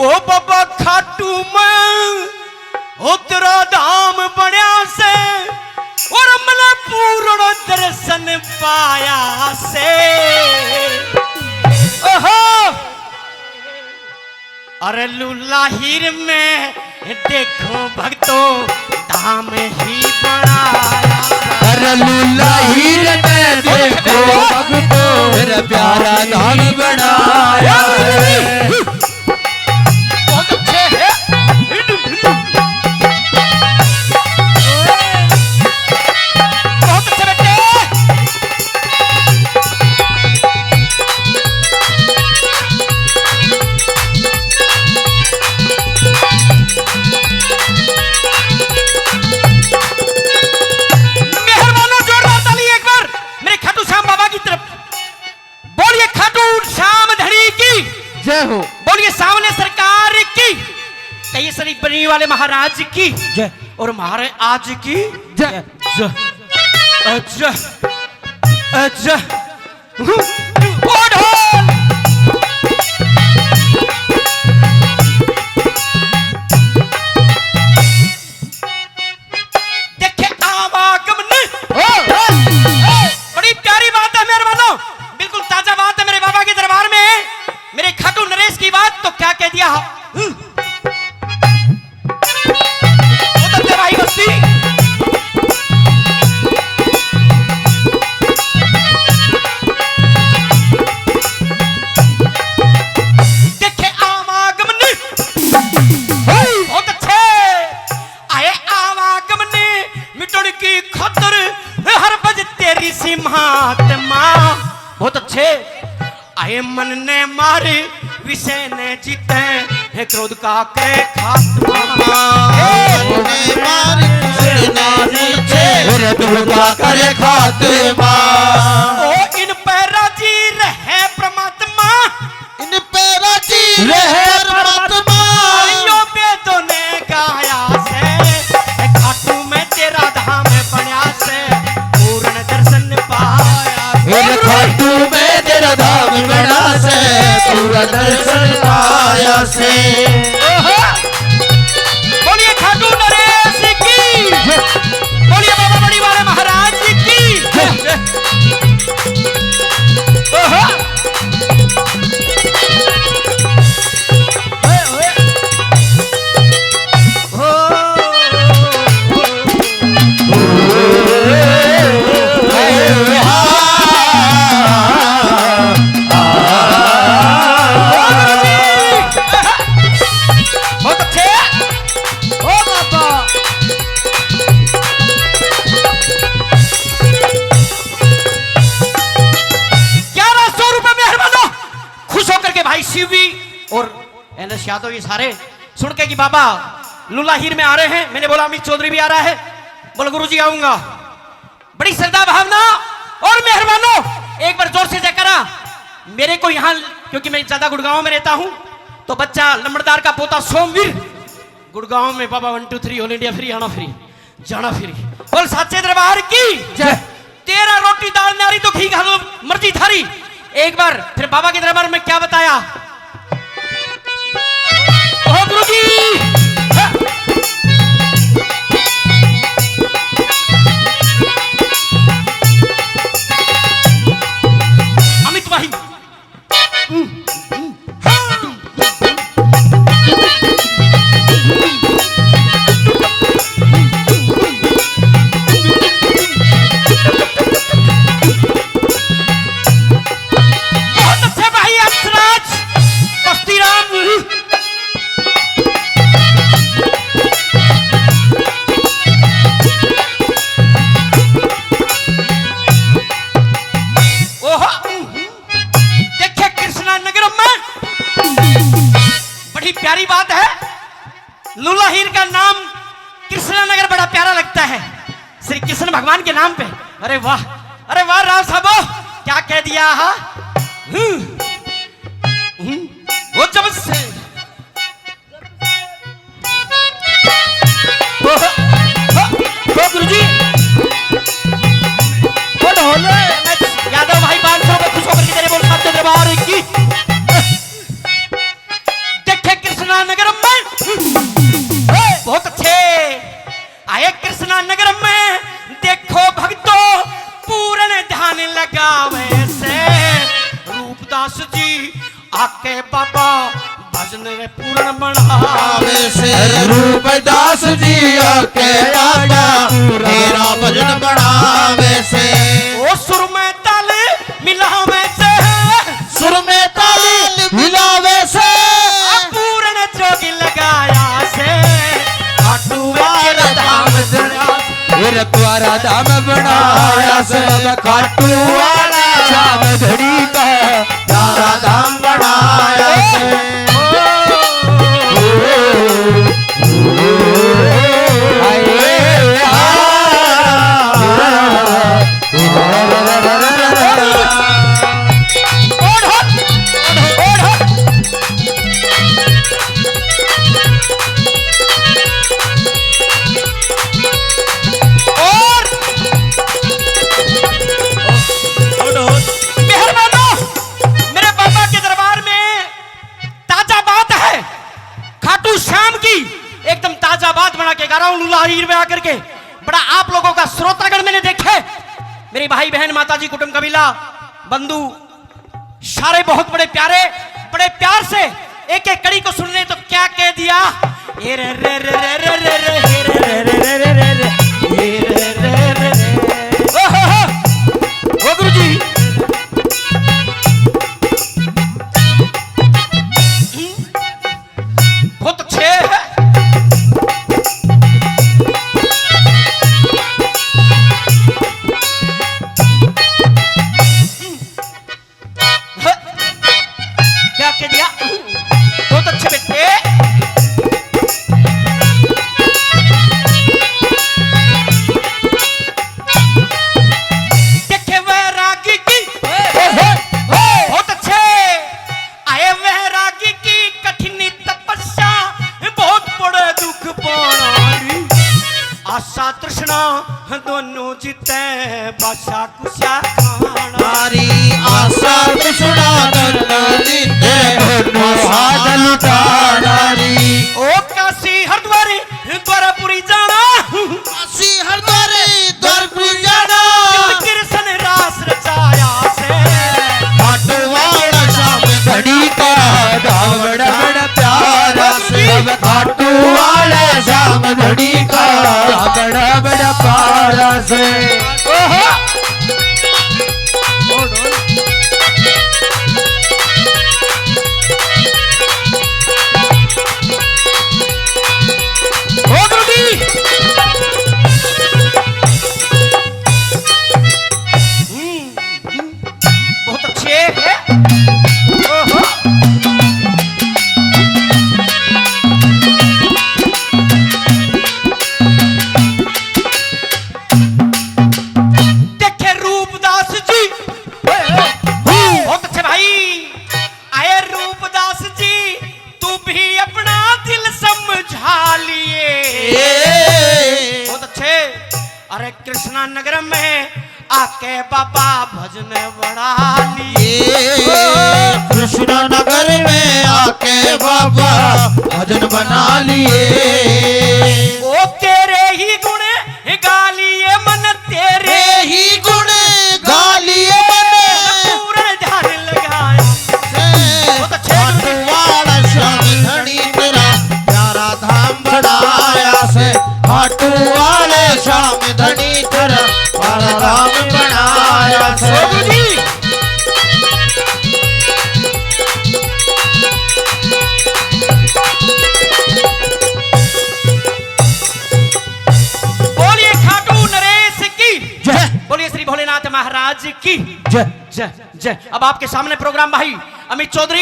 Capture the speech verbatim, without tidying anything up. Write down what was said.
ओ बाबा खाटू में, ओ तेरा धाम बनया से, और मने पूर्ण दर्शन पाया से। ओहो, अरे लूला हीर में देखो भक्तों, धाम ही बनाया। अरे लूला हीर में देखो भक्तों, मेरा प्यारा धाम बनाया है। बहुत अच्छे हैं। बहुत अच्छे बेटे। मेहरबानों, जोरदार ताली एक बार मेरे खाटू श्याम बाबा की तरफ। बोलिए खाटू श्याम धणी की जय हो। बोलिए सामने सरकार की, कहिए सनी बनी वाले महाराज की जय। और महाराज की जय। जय। अच्छा, अच्छा। ओ ढोल। देखे आवागमन। ओ, ओ, ओ। बड़ी प्यारी बात है मेहरबानों, बिल्कुल ताजा बात है मेरे बाबा के दरबार में। मेरे खाटू नरेश की बात तो क्या कह दिया। हम्म। उतर के भाई बस्ती। देखे आवागमन। बहुत अच्छे। आए आवागमन मिटण की खातर हर बज तेरी सी महात्मा। बहुत अच्छे। आए मन ने मार विषय ने जीते है क्रोध का करे खात्मा। मन ने मार विषय ने जीते है क्रोध का करे खात्मा। ओ इन पर राजी रहे परमात्मा। इन पे राजी रहे परमात्मा। यो वेदों ने गाया से, खाटू में तेरा धाम बनया से, पूर्ण दर्शन पाया। इन खाटू में तेरा धाम बना से, पूर्ण दर्शन पाया से। ओहो। बोलिए खाटू नरेश की। बोलिए बाबा बड़ी वाले महाराज की। ओहो। बहुत अच्छे। ओ बाबा। ग्यारह सौ रुपए मेहरबानों, खुश होकर के भाई शिवी और एनएस यादव, ये सारे सुन के कि बाबा लूला हीर में आ रहे हैं। मैंने बोला अमित चौधरी भी आ रहा है। बोला गुरुजी आऊंगा। बड़ी श्रद्धा भावना और मेहरबानों, एक बार जोर से जयकारा। मेरे को यहाँ, क्योंकि मैं ज्यादा गुड़गांव में रहता हूँ, तो बच्चा लंबड़दार का पोता सोमवीर गुड़गांव में बाबा one two three, all India free, आना फ्री, जाना फ्री। बोल साचे दरबार की जय। तेरा रोटी दाल न्यारी तो घी घालो मर्जी थारी। एक बार फिर बाबा के दरबार में क्या बताया? ओ गुरु जी। अमित भाई। बहुत अच्छे भाई हंसराज, बस्ती राम। ओहो, देखे कृष्णा नगर में, बड़ी प्यारी बात है। लूला हीर का नाम कृष्णा नगर बड़ा प्यारा लगता है, श्री कृष्ण भगवान के नाम पे। अरे वाह, अरे वाह राम साहबो, क्या कह दिया हा? हम्म, हम्म, वो जब से ओ, ओ, ओ गुरुजी। ओ ढोले, मैं यादव भाई पाँच सौ को खुश होकर के तेरे बोल साहब दरबार की। देखे कृष्णा आके बाबा भजन रे पूर्ण बनावे से। रूपदास जी आके बाबा मेरा भजन बनावे से। ओ सुर में ताल मिलावे से। सुर में ताल मिलावे से। आ पूर्ण जोग लगाया से। खाटू वाला धाम जरा। मेरा प्यारा धाम बनाया से। खाटू वाला धाम धड़ी का प्यारा धाम बनाया से। और मेहरबानो, मेरे बाबा के दरबार में ताजा बात है, खाटू श्याम की एकदम ताजा बात बना के गा रहा हूँ लूला हीर में आकर के। बड़ा आप लोगों का श्रोतागण मैंने देखे, मेरे भाई बहन, माता जी, कुटुंब, कबीला, बंधु, सारे बहुत बड़े प्यारे, बड़े प्यार से एक एक कड़ी को सुन रहे तो क्या कह दिया। ए रे रे रे रे रे रे रे, ए रे रे रे रे रे रे, ए रे रे रे रे। ओ हो हो, ओ गुरु जी। बहुत अच्छे। क्या कह दिया? बहुत अच्छे बेटे। देखे वैरागी की। बहुत अच्छे। आए वैरागी की कठिन तपस्या, बहुत बड़े दुख पाना री। आशा तृष्णा दोनों जीते, बासा कुसा खाना री। आशा तृष्णा दोनों जीते, दोनों हाथ लुटाना री। ओ काशी हरिद्वार द्वारपुरी जाना। काशी हरिद्वार द्वारपुरी जाना। कृष्ण रास रचाया से। खाटू वाला श्याम धनी का धाम बड़ा प्यारा से। खाटू वाला श्याम धनी का बड़ा बड़ा प्यारा से। ओहो। ओ गुरु जी। हम्म, बहुत अच्छे है। ओहो। देखे रूपदास जी। बहुत अच्छे भाई। आए रूपदास जी, तू भी अपना दिल समझा लिए। बहुत अच्छे। अरे कृष्णा नगर में आके बाबा भजन बना लिए। कृष्णा नगर में आके बाबा भजन बना लिए। ओ तेरे ही गुण गा लिए मन, तेरे ही गुण गा लिए मन। पूर्ण ध्यान लगाया। बहुत अच्छे। खाटू वाला श्याम धनी तेरा प्यारा धाम बनाया से। खाटू वाला श्याम धनी तेरा प्यारा धाम बनाया से। ओ गुरु जी। बोलिए खाटू नरेश की जय। बोलिए श्री भोलेनाथ महाराज की जय। जय, जय। अब आपके सामने प्रोग्राम भाई अमित चौधरी।